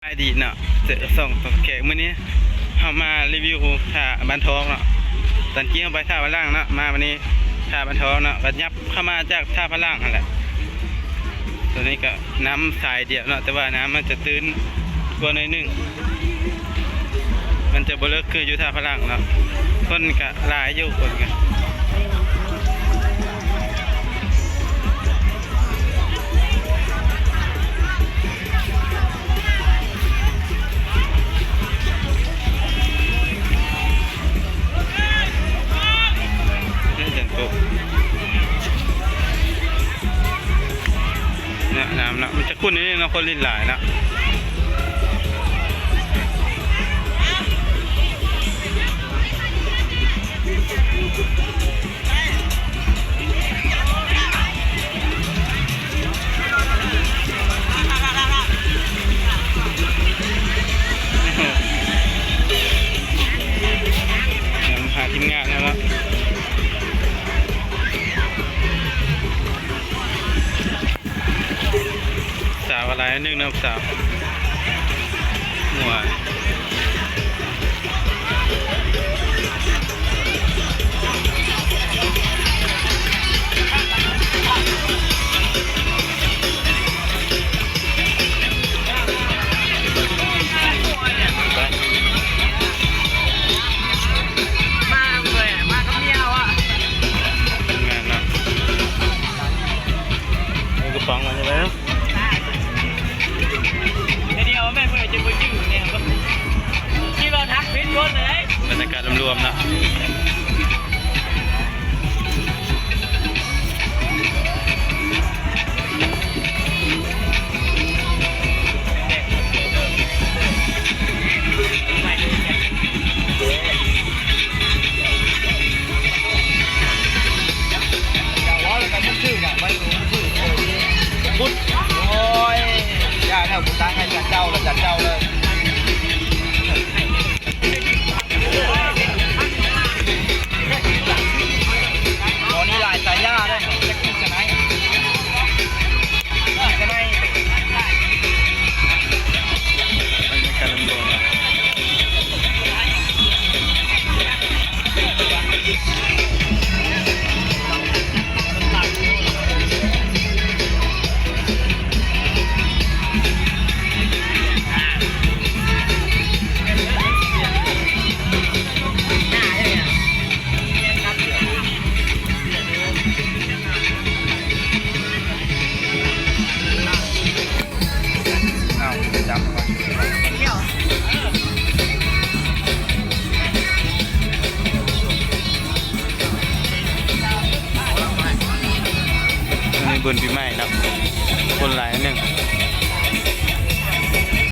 ສະບາຍດີເນາະ ເຈີຊ່ອງຕອນແຂກ ມື້ນີ້ເຮົາມາຣີວິວທ່າບ້ານທອງເນາະ. ຕອນກີ້ເຮົາໄປທ່າພະຫຼັງເນາະ ມາວັນນີ້ທ່າບ້ານທອງເນາະ ກໍຫຍັບເຂົ້າມາຈາກທ່າພະຫຼັງຫັ້ນແຫຼະ. ຕົວນີ້ກໍນ້ຳສາຍດຽວເນາະ ແຕ່ວ່ານ້ຳມັນຈະຕື້ນກວ່າໜ້ອຍໜຶ່ງ ມັນຈະບໍ່ເລິກຄືຢູ່ທ່າພະຫຼັງເນາະ. ຄົນກໍຫຼາຍຢູ່ ຄົນກໍ ເນາະ ນ້ຳເນາະ ມັນຈະຂຸ່ນນິດໜຶ່ງເນາະ ຄົນຫຼິ້ນຫຼາຍເນາະ. ຫາທີມງານເນາະ ສາວກໍຫຼາຍໜຶ່ງເນາະ ສາວ ຫົວ ມາເລີຍ ມາກັບເມຍເຮົາອະ ແມ່ນເນາະ. ເອົາກະປ໋ອງມາໃສ່ໄວ້ເນາະ ແຕ່ດຽວແມ່ນເພິ່ນຈະບໍ່ຈື່ແນ່ ຄິດວ່າທັກຜິດຄົນເລີຍ. ບັນຍາກາດລວມໆເນາະ. ໂອ້ຍ ຢ່າແລ້ວ ກູຕັ້ງໃຫ້ຈັດເຈົ້າລະ ຈັດເຈົ້າເລີຍ. ຕອນນີ້ຫຼາຍສາຍຢາເດ້ ຈັກກິນສະໄນ ກິນສະໄນ. ບັນຍາກາດລວມໆ ອັນນີ້ບຸນປີໃໝ່ເນາະ ຄົນຫຼາຍໜຶ່ງ.